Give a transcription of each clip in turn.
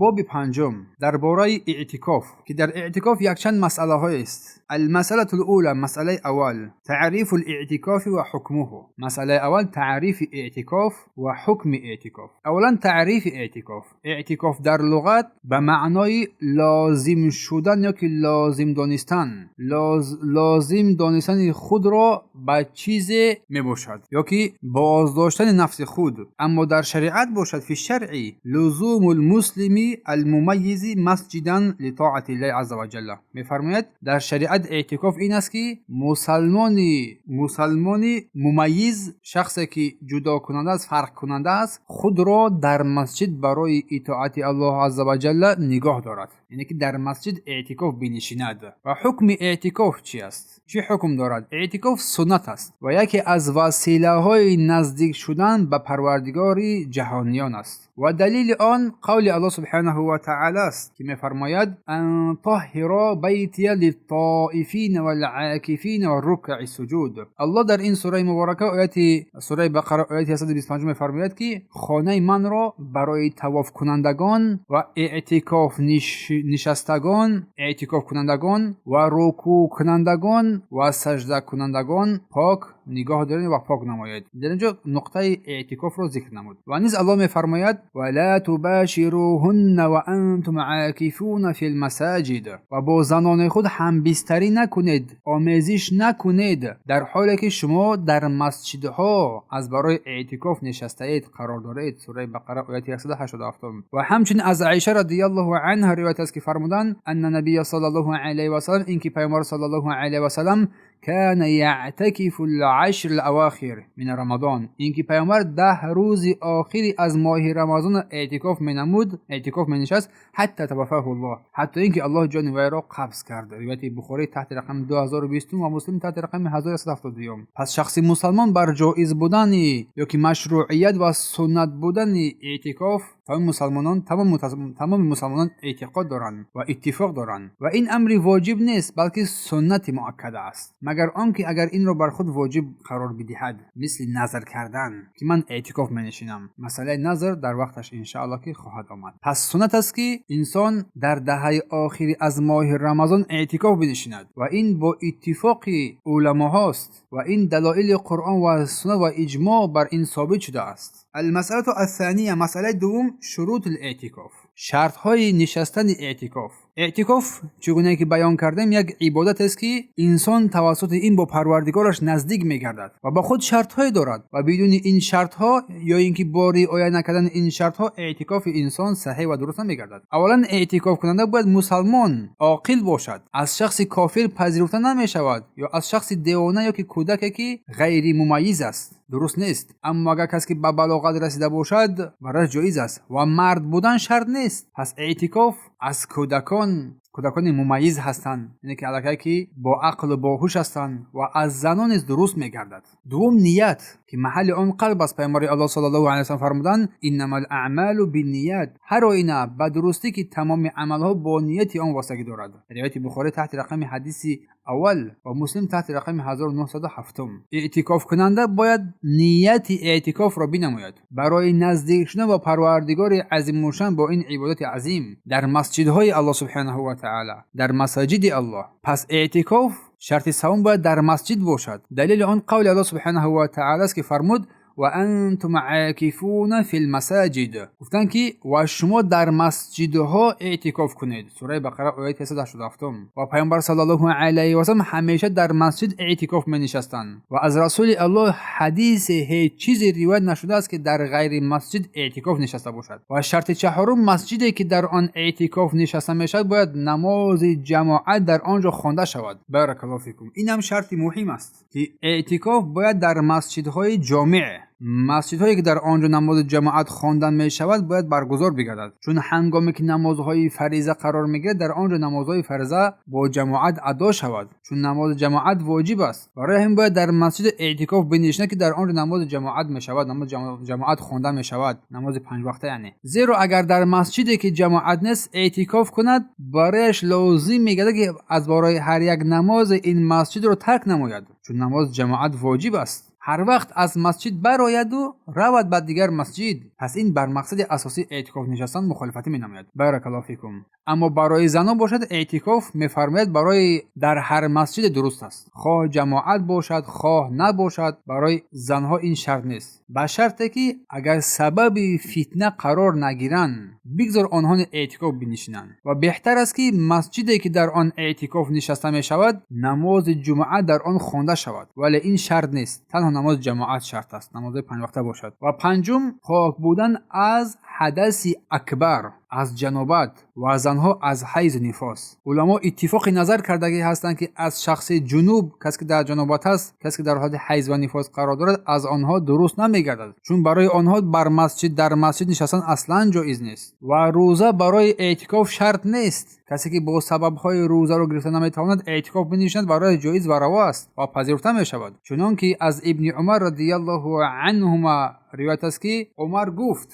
Боби панҷум дар бораи эътикоф, ки дар эътикоф якчанд масъалаҳоест. المسألة الأولى, масъалаи аввал: تعريف الاعتكاف وحكمه. Масъалаи аввал: таърифи эътикоф ва ҳукми эътикоф. Аввалан, таърифи эътикоф. Эътикоф дар луғат ба маънои лозим шудан ё ки лозим донистан, лозим донистани худро ба чизе мебошад ё ки боздоштани нафси худ. Аммо дар шариат бошад, في الشرع لزوم المسلم المميز مسجدا لطاعة الله عز وجل. Мефармояд, дар шариат эътикоф ин аст, ки мусалмони мумайиз, шахсе ки ҷудокунанда аст, фарқкунанда аст, худро дар масҷид барои итоати Аллоҳ азза ва ҷалла нигоҳ дорад, яъне ки дар масҷид эътикоф бинишинад. Ва ҳукми эътикоф чи аст, чӣ ҳукм дорад? Эътикоф суннат аст ва яке аз василаҳои наздик шудан ба Парвардигори ҷаҳониён аст. Ва далели он қавли Аллоҳ субҳанаҳу ва таъала аст, ки мефармояд: أن طهرا بيتي للطائفين والعاكفين والركع السجود. Аллоҳ дар ин сураи муборака, ояти сураи Бақара, ояти 125, мефармояд, ки хонаи манро барои тавофкунандагон ва эътикоф нишастагон, эътикофкунандагон ва рукӯъкунандагон ва саждакунандагон пок нигоҳ доред ва пок намоед. Дар ин ҷо нуқтаи эътикофро зикр намуд. Ва низ Аллоҳ мефармояд: ولا تباشروهن وأنتم عاكفون في المساجد. Ва бо занони худ ҳамбистарӣ накунед, омезиш накунед, дар ҳоле ки шумо дар масҷидҳо аз барои эътикоф нишастаед, қарор доред. Сураи Бақара, ояти 187. Ва ҳамчунин аз Аиша радиаллоҳу анҳа ривоят аст, ки фармуданд: أن النبي صلى الله عليه وسلم, ин ки Пайғамбар саллаллоҳу алайҳи васалам, كان يعتكف العشر الأواخر من رمضان, ин ки Пайғамбар 10 рӯзи охири аз моҳи Рамазон эътикоф менамуд, эътикоф менишаст, حتى توفاه الله, ҳатто ин ки Аллоҳ ҷони вайро қабз кард. Ривояти Бухорӣ таҳти рақами 2020 ва Муслим таҳти рақами 1172. Пас шахси мусалмон бар ҷоиз будани ё ки машрӯъият ва суннат будани эътикоф тамоми мусалмонон эътиқод доранд ва иттифоқ доранд. Ва ин амри воҷиб нест, балки суннати муаккада аст, магар он ки агар инро бар худ воҷиб қарор бидиҳад, мисли назр кардан, ки ман эътикоф менишинам. Масъалаи назр дар вақташ, иншааллоҳ, ки хоҳад омад. Пас суннат аст, ки инсон дар даҳаи охири аз моҳи Рамазон эътикоф бинишинад ва ин бо иттифоқи уламоҳост ва ин далоили Қуръон ва суннат ва иҷмоъ бар ин собит шудааст. المسألة الثانية, масъалаи дуввум: شروط الاعتكاف, шартҳои нишастани эътикоф. Эътикоф, чӣ гунае ки баён кардем, як ибодат аст, ки инсон тавассути ин бо Парвардигораш наздик мегардад ва ба худ шартҳое дорад ва бидуни ин шартҳо ё ин ки бо риоя накардани ин шартҳо эътикофи инсон саҳеҳ ва дуруст намегардад. Аввалан, эътикофкунанда бояд мусалмон оқил бошад, аз шахси кофир пазируфта намешавад ё аз шахси девона ё ки кӯдаке, ки ғайри мумайиз аст, дуруст нест. Аммо агар кас ки ба балоғат расида бошад, барояш ҷоиз аст ва мард будан шарт нест. Пас эътикоф аз кӯдакон, кӯдакони мумайиз ҳастанд, яъне ки аллакай ки бо ақлу боҳуш ҳастанд, ва аз занон низ дуруст мегардад. Дуввум, ният, ки маҳалли он қалб аст. Пайғамбари Аллоҳ саллаллоҳу алайҳи васаллам фармуданд: إنما الأعمال بالنيات, ҳар оина ба дурустӣ ки тамоми амалҳо бо нияти он вобастагӣ дорад. Ривояти Бухорӣ таҳти рақами ҳадиси аввал ва Муслим таҳти рақами 1907. Эътикофкунанда бояд нияти эътикофро бинамояд барои наздик шудан ба Парвардигори азимушан бо ин ибодати азим дар масҷидҳои Аллоҳ субҳанаҳу ва таъала, дар масаҷиди Аллоҳ. Пас эътикоф, шарти савум, бояд дар масҷид бошад. Далели он қавли Аллоҳ субҳанаҳу ва таъала аст, ки фармуд: وأنتم عاكفون في المساجد. Гуфтанд, ки ва шумо дар масҷидҳо эътикоф кунед. Сураи Бақара, ояти 187. Ва Пайғамбар саллаллоҳу алайҳи васаллам ҳамеша дар масҷид эътикоф менишастанд ва аз Расули Аллоҳ ҳадисе, ҳеҷ чизе ривоят нашудааст, ки дар ғайри масҷид эътикоф нишаста бошад. Ва шарти чаҳорум: масҷиде ки дар он эътикоф нишаста мешавад, бояд намози ҷамоат дар он ҷо хонда шавад. بارك الله فيكم. Инам шарти муҳим аст, ки эътикоф бояд дар масҷидҳои ҷомеъ, масҷидҳое ки дар он ҷо намози ҷамоат хонда мешавад, бояд баргузор бигардад, чун ҳангоме ки намозҳои фариза қарор мегирад, дар он ҷо намозҳои фариза бо ҷамоат адо шавад, чун намози ҷамоат воҷиб аст. Барои ҳамин бояд дар масҷиди эътикоф бинишинад, ки дар он ҷо намози ҷамоат мешавад, намози ҷамоат хонда мешавад, намози панҷвақта яъне. Зеро агар дар масҷиде ки ҷамоат нест эътикоф кунад, барояш лозим мегардад, ки аз барои ҳар як намози ин масҷидро тарк намояд, чун намози ҷамоат воҷиб аст. Ҳар вақт аз масҷид барояду равад ба дигар масҷид, пас ин бар мақсади асосии эътикоф нишастан мухолифатӣ менамояд. Баракаллоҳу фикум. Аммо барои занон бошад, эътикоф мефармояд барои дар ҳар масҷиде дуруст аст, хоҳ ҷамоат бошад, хоҳ набошад, барои занҳо ин шарт нест, ба шарте ки агар сабаби фитна қарор нагиранд, бигзор онҳо эътикоф бинишинанд. Ва беҳтар аст, ки масҷиде ки дар он эътикоф нишаста мешавад, намози ҷумъа дар он хонда шавад, вале ин шарт нест, танҳо намози ҷамоат шарт аст, намози панҷвақта бошад. Ва панҷум, пок будан аз ҳадаси акбар, аз ҷанобат, ва занҳо аз ҳайзу нифос. Уламо иттифоқи назар кардагӣ ҳастанд, ки аз шахси ҷунуб, касе ки дар ҷанобат аст, касе ки дар ҳолати ҳайз ва нифос қарор дорад, аз онҳо дуруст намегардад, чун барои онҳо бар масҷид дар масҷид нишастан аслан ҷоиз нест. Ва рӯза барои эътикоф шарт нест. Касе ки бо сабабҳои рӯзаро гирифта наметавонад, эътикоф бинишинад барои ҷоиз ва раво аст ва пазируфта мешавад. Чунон ки аз Ибни Умар радиаллоҳу анҳума ривоят аст, ки Умар гуфт: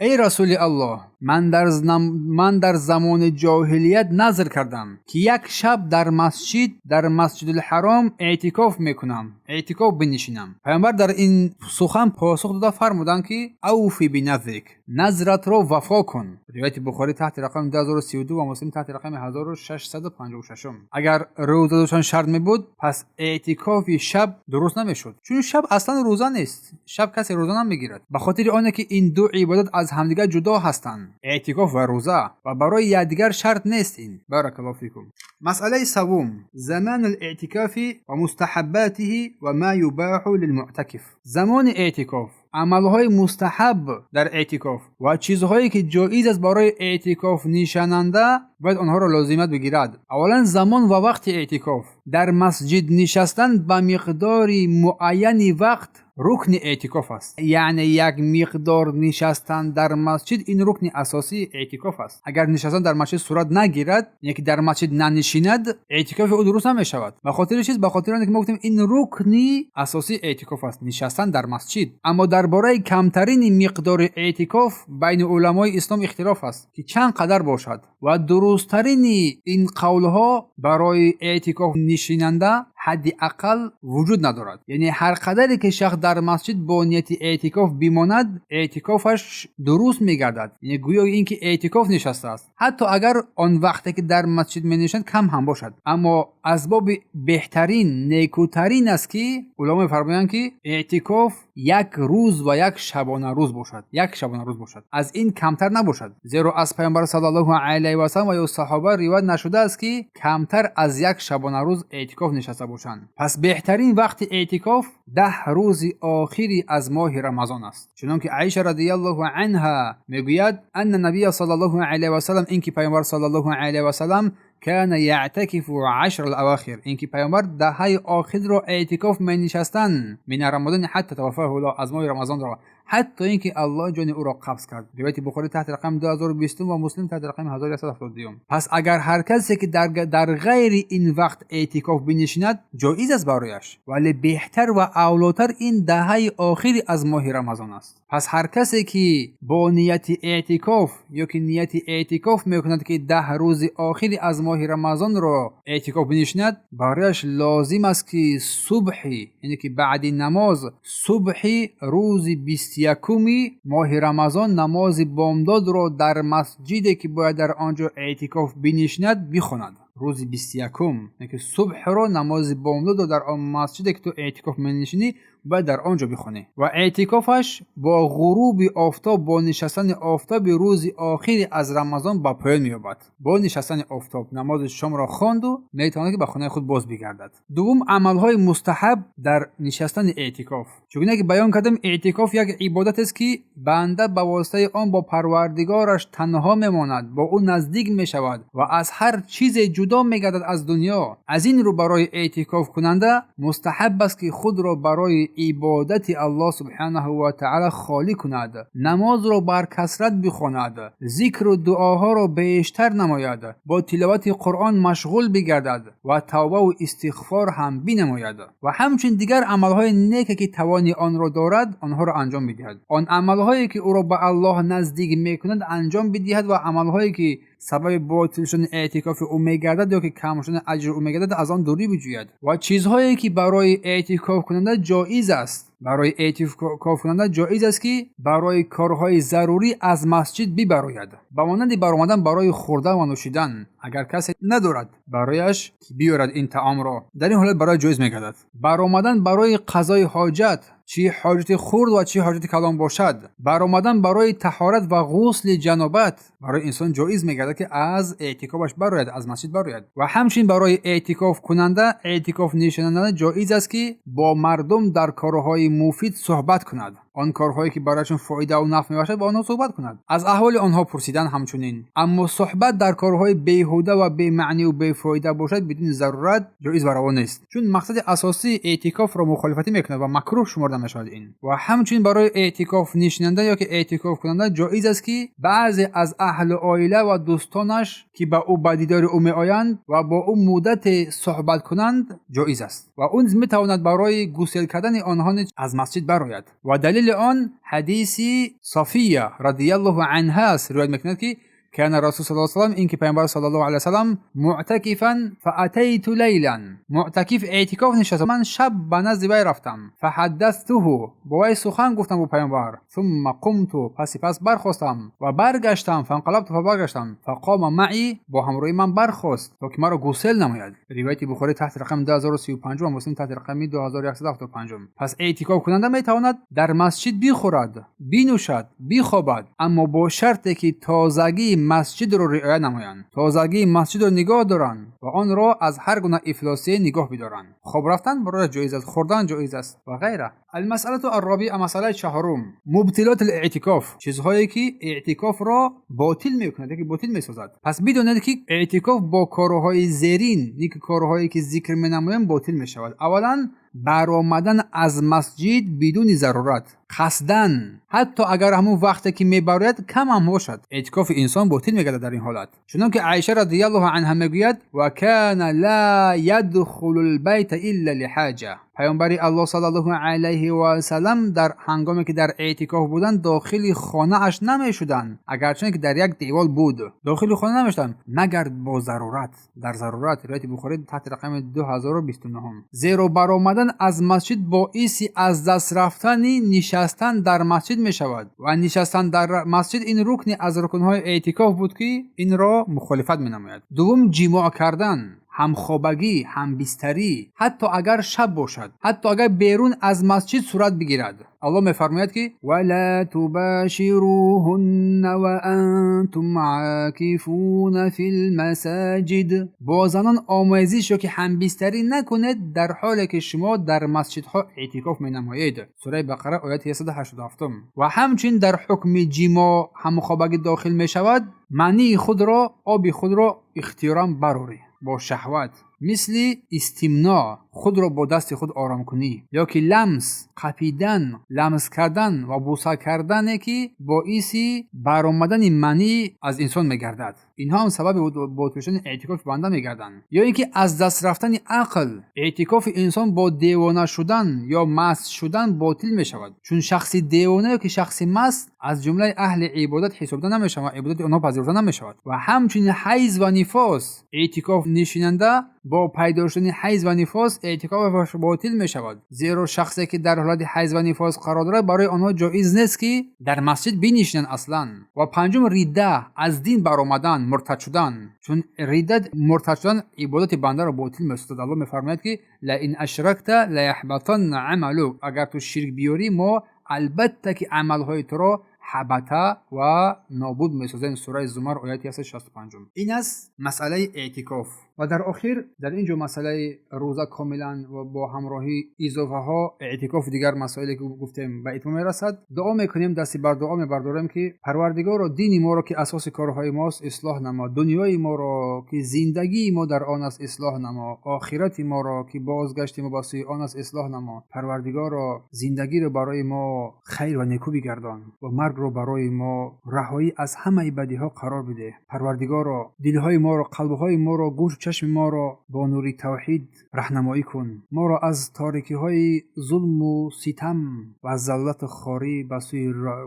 эй Расули Аллоҳ, ман дар замони ҷоҳилият назр кардам, ки як шаб дар масҷид, дар Масҷидулҳаром эътикоф мекунам, эътикоф бинишинам. Паёмбар дар ин сухан посух дода фармуданд, ки أوف بنذرك, назратро вафо кун. Ривояти Бухорӣ таҳти рақами 2032 ва Муслим таҳти рақами 1656. Агар рӯза доштан шарт мебуд, пас эътикофи шаб дуруст намешуд, чун шаб аслан рӯза нест, шаб касе рӯза намегирад, ба хотири оне ки ин ду ибодат аз ҳамдигар ҷудо ҳастанд, эътикоф ва рӯза, ва барои якдигар шарт нест ин. Баракаллоҳу фикум. Масъалаи саввум: زمان الاعتكاف ومستحباته وما يباح للمعتكف. Замони эътикоф, амалҳои мустаҳаб дар эътикоф ва чизҳое ки ҷоиз аст барои эътикоф нишананда, бояд онҳоро лозимат бигирад. Аввалан, замон ва вақти эътикоф. Дар масҷид нишастан ба миқдори муайяни вақт рукни эътикоф аст, яъне як миқдор нишастан дар масҷид ин рукни асосии эътикоф аст. Агар нишастан дар масҷид сурат нагирад, яъне ки дар масҷид нанишинад, эътикофи ӯ дуруст намешавад. Ба хотири чиз? Ба хотири оне ки мо гуфтем, ин рукни асосии эътикоф аст, нишастан дар масҷид. Аммо дар бораи камтарини миқдори эътикоф байни уламои ислом ихтилоф аст, ки чанд қадар бошад, ва дурусттарини ин қавлҳо барои эътикоф нишинанда ҳадди ақал вуҷуд надорад, яъне ҳар қадаре ки шахс дар масҷид бо нияти эътикоф бимонад, эътикофаш дуруст мегардад, яъне гӯё ин ки эътикоф нишастааст, ҳатто агар он вақте ки дар масҷид менишинад кам ҳам бошад. Аммо асбоби беҳтарин, некӯтарин аст, ки уламо мефармоянд, ки эътикоф як рӯз ва як шабонарӯз бошад, як шабонарӯз бошад, аз ин камтар набошад, зеро аз Паёмбар саллаллоҳу алайҳи васаллам ва ё саҳоба ривоят нашудааст, ки камтар аз як шабонарӯз эътикоф нишаста бошанд. Пас беҳтарин вақти эътикоф 10 рӯзи охири аз моҳи Рамазон аст, чунон ки Аиша радиаллоҳу анҳа мегӯяд: أن النبي صلى الله عليه وسلم, ин ки Паёмбар саллаллоҳу алайҳи васаллам, كان يعتكف العشر الأواخر, ин ки Паёмбар даҳаи охирро эътикоф менишастанд, من رمضان حتى توفاه الله, аз моҳи Рамазонро, ҳатто ин ки Аллоҳ ҷони ӯро қабз кард. Ривояти Бухорӣ таҳти рақами 2020 ва Муслим таҳти рақами 1172. Пас агар ҳар касе ки дар ғайри ин вақт эътикоф бинишинад, ҷоиз аст барояш, вале беҳтар ва авлотар ин даҳаи охири аз моҳи Рамазон аст. Пас ҳар касе ки бо нияти эътикоф ё ки нияти эътикоф мекунад, ки 10 рӯзи охири аз моҳи Рамазонро эътикоф бинишинад, барояш лозим аст, ки субҳи, яъне ки баъди намоз субҳи рӯзи 21-уми моҳи Рамазон намози бомдодро дар масҷиде ки бояд дар он ҷо эътикоф бинишинад бихонад. Рӯзи 21-ум, яъне ки субҳро, намози бомдодро дар он масҷиде ки ту эътикоф менишинӣ, бояд дар он ҷо бихонӣ. Ва эътикофаш бо ғуруби офтоб, бо нишастани офтоби рӯзи охири аз Рамазон ба поён меёбад. Бо нишастани офтоб намози шомро хонду метавонад, ки ба хонаи худ боз бигардад. Дуввум, амалҳои мустаҳаб дар нишастани эътикоф. Чунон ки баён кардем, эътикоф як ибодатест, ки банда ба воситаи он бо Парвардигораш танҳо мемонад, бо ӯ наздик мешавад ва аз ҳар чизе ҷудо мегардад аз дунё. Аз ин рӯ барои эътикофкунанда мустаҳаб аст, ки худро барои ибодати Аллоҳ субҳанаҳу ва таъала холӣ кунад, намозро бар касрат бихонад, зикру дуоҳоро бештар намояд, бо тиловати Қуръон машғул бигардад ва тавбаву истиғфор ҳам бинамояд ва ҳамчунин дигар амалҳои неке ки тавони онро дорад, онҳоро анҷом бидиҳад. Он амалҳое ки ӯро ба Аллоҳ наздик мекунад, анҷом бидиҳад ва амалҳое ки сабаби ботил шудани эътикофи ӯ мегардад ё ки кам шудани аҷри ӯ мегардад, аз он дурӣ биҷӯяд. Ва чизҳое ки барои эътикофкунанда ҷоиз аст, барои эътикофкунанда ҷоиз аст, ки барои корҳои зарурӣ аз масҷид бибарояд, ба монанди баромадан барои хӯрдан ва нӯшидан. Агар касе надорад барояш ки биёрад ин таомро, дар ин ҳолат барои ҷоиз мегардад. Баромадан барои қазои ҳоҷат, чӣ ҳоҷати хурд ва чӣ ҳоҷати калон бошад. Баромадан барои таҳорат ва ғусли ҷанобат барои инсон ҷоиз мегардад, ки аз эътикофаш барояд, аз масҷид барояд. Ва ҳамчунин барои эътикофкунанда, эътикоф нишинанда ҷоиз аст, ки бо мардум дар корҳои муфид суҳбат кунад. Он корҳое ки барояшон фоидаву нафъ мебахшад, бо онҳо суҳбат кунад, аз аҳволи онҳо пурсидан ҳамчунин. Аммо суҳбат дар корҳои беҳуда ва бемаъниву бефоида бошад, бидуни зарурат ҷоиз ва раво нест, чун мақсади асосии эътикофро мухолифатӣ мекунад ва макрӯҳ шуморда мешавад ин. Ва ҳамчунин барои эътикоф нишинанда ё ки эътикофкунанда ҷоиз аст, ки баъзе аз аҳлу оила ва дӯстонаш, ки ба ӯ ба дидори ӯ меоянд ва бо ӯ муддате суҳбат кунанд, ҷоиз аст. Ва ӯ низ метавонад барои гусел кардани онҳо низ аз масҷид барояд. Ва далели он ҳадиси София радиаллоҳу анҳа аст, ривоят мекунад, ки كان الرسول صلى الله عليه وسلم, инки пайғамбар саллаллоҳу алайҳи васаллам, معتكفا فأتيت ليلا, муътакиф эътикоф нишаст, ман шаб ба назди вай рафтам. فحدثته, бо вай сухан гуфтам, бо пайғамбар. ثم قمت, паси пас бархостам ва баргаштам. فانقلبت, ва баргаштам. فقام معي, бо ҳамроҳи ман бархост, то ки маро гусел намояд. Ривояти Бухорӣ таҳти рақами 2035 ва Муслим таҳти рақами 2175. Пас эътикофкунанда метавонад дар масҷид бихӯрад, бинӯшад, бихобад, аммо бо шарте ки тозагии масҷидро риоя намоянд, тозагии масҷидро нигоҳ доранд ва онро аз ҳар гуна ифлосие нигоҳ бидоранд. Хоб рафтан барояш ҷоиз аст, хӯрдан ҷоиз аст ва ғайра. المسألة الرابعة, масъалаи чаҳорум: مبطلات الاعتكاف, чизҳое ки эътикофро ботил мекунад яки ботил месозад. Пас бидонед, ки эътикоф бо корҳои зерин, ки корҳое ки зикр менамоям, ботил мешавад. Аввалан, баромадан аз масҷид бидуни зарурат, қасдан, ҳатто агар ҳамун вақте ки мебарояд кам ҳам бошад, эътикофи инсон ботил мегардад дар ин ҳолат. Чунон ки Айша радиаллоҳу анҳа мегӯяд: وكان لا يدخل البيت إلا لحاجة. Паёмбари Аллоҳ саллаллоҳу алайҳи васалам дар ҳангоме ки дар эътикоф буданд, дохили хонааш намешуданд, агарчунде ки дар як девол буд, дохили хона намешуданд, магар бо зарурат, дар зарурат. Ривояти Бухорӣ таҳти рақами 2029. Зеро баромадан аз масҷид боиси аз даст рафтани нишастан дар масҷид мешавад ва нишастан дар масҷид ин рукне аз рукнҳои эътикоф буд, ки инро мухолифат менамояд. Дуввум, ҷимоъ кардан, ҳамхобагӣ, ҳамбистарӣ, ҳатто агар шаб бошад, ҳатто агар берун аз масҷид сурат бигирад. Аллоҳ мефармояд, ки ولا تباشروهن وأنتم عاكفون في المساجد. Бо занон омезиш ё ки ҳамбистарӣ накунед, дар ҳоле ки шумо дар масҷидҳо эътикоф менамоед. Сураи Бақара, ояти 187. Ва ҳамчунин дар ҳукми ҷимоъ, ҳамхобагӣ дохил мешавад мании худро, оби худро ихтиёран барорӣ бо шаҳват, мисли истимно, худро бо дасти худ оромкунӣ, ё ки ламс, қапидан, ламс кардан ва буса кардане, ки боиси баромадани манӣ аз инсон мегардад. Инҳо ҳам сабаби ботил шудани эътикофи банда мегарданд. Ё ин ки аз даст рафтани ақл. Эътикофи инсон бо девона шудан ё маст шудан ботил мешавад, чун шахси девона ё ки шахси маст аз ҷумлаи аҳли ибодат ҳисобида намешавад ва ибодати онҳо пазируфта намешавад. Ва ҳамчунин ҳайз ва нифос. Эътикоф нишинанда бо пайдо шудани ҳайз ва нифос эътикофаш ботил мешавад, зеро шахсе ки дар ҳолати ҳайз ва нифос қарор дорад, барои онҳо ҷоиз нест, ки дар масҷид бинишинанд аслан. Ва панҷум, ридда, аз дин баромадан, муртад шудан, чун риддат, муртад шудан ибодати бандаро ботил месозад. Аллоҳ мефармояд, ки لئن أشركت ليحبطن عملك. Агар ту ширк биёрӣ, мо албатта ки амалҳои туро ҳабата ва нобуд месозем. Сураи Зумар, ояти 165. Ин аст масъалаи эътикоф. Ва дар охир, дар ин ҷо масъалаи рӯза комилан ва бо ҳамроҳии изофаҳо, эътикофу дигар масоиле ки гуфтем, ба итмом мерасад. Дуо мекунем, дасти бар дуо мебардорем, ки Парвардигоро, дини моро, ки асоси корҳои мост, ислоҳ намо, дунёи моро, ки зиндагии мо дар он аст, ислоҳ намо, охирати моро, ки бозгашти мо ба сӯи он аст, ислоҳ намо. Парвардигоро, зиндагиро барои мо хайр ва некӯ бигардон ва маргро барои мо раҳоӣ аз ҳамаи бадиҳо қарор бидеҳ. Парвардигоро, дилҳои моро, қалбҳои моро, гӯшу чашми моро Чашми моро бо нури тавҳид раҳнамоӣ кун. Моро аз торикиҳои зулму ситам ва аз заллату хорӣ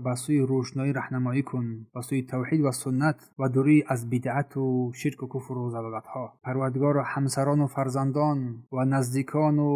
ба сӯи рӯшноӣ раҳнамоӣ кун, ба сӯи тавҳид ва суннат ва дурӣ аз бидъату ширку куфру залолатҳо. Парвардигоро, ҳамсарону фарзандон ва наздикону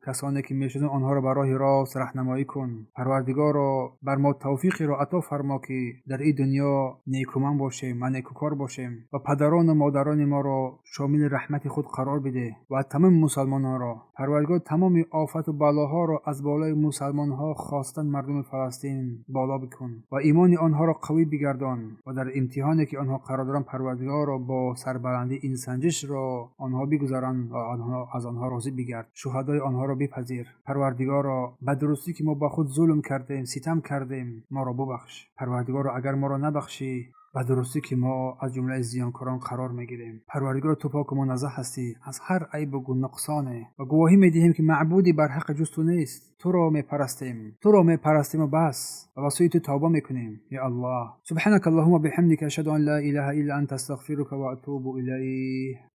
касоне ки мешиносем, онҳоро ба роҳи рост раҳнамоӣ кун. Парвардигоро, бар мо тавфиқеро ато фармо, ки дар ин дунё некуман бошем ва некукор бошем ва падарону модарони моро шомили раҳмати худ қарор бидеҳ ва тамоми мусалмононро. Парвардигор, тамоми офату балоҳоро аз болои мусалмонҳо, хосатан мардуми Фаластин, боло бикун ва имони онҳоро қавӣ бигардон ва дар имтиҳоне ки онҳо қарор доранд, Парвардигорро, бо сарбаландӣ ин санҷишро онҳо бигузаранд ва аз онҳо розӣ бигард, шуҳадои онҳоро бипазир. Парвардигоро, ба дурустӣ ки мо ба худ зулм кардем, ситам кардем, моро бубахш. Парвардигоро, агар моро набахшӣ, ба дурустӣ ки мо аз ҷумлаи зиёнкорон қарор мегирем. Парвардигоро, ту поку муназзаҳ ҳастӣ аз ҳар айбу нуқсоне ва гувоҳӣ медиҳем, ки маъбуди барҳаққи ҷуз ту нест. Туро мепарастем, туро мепарастему бас, ва ба сӯи ту тавба мекунем. Я Аллоҳ. سبحانك اللهم بحمدك، أشهد أن لا إله إلا أنت، أستغفرك وأتوب إليك.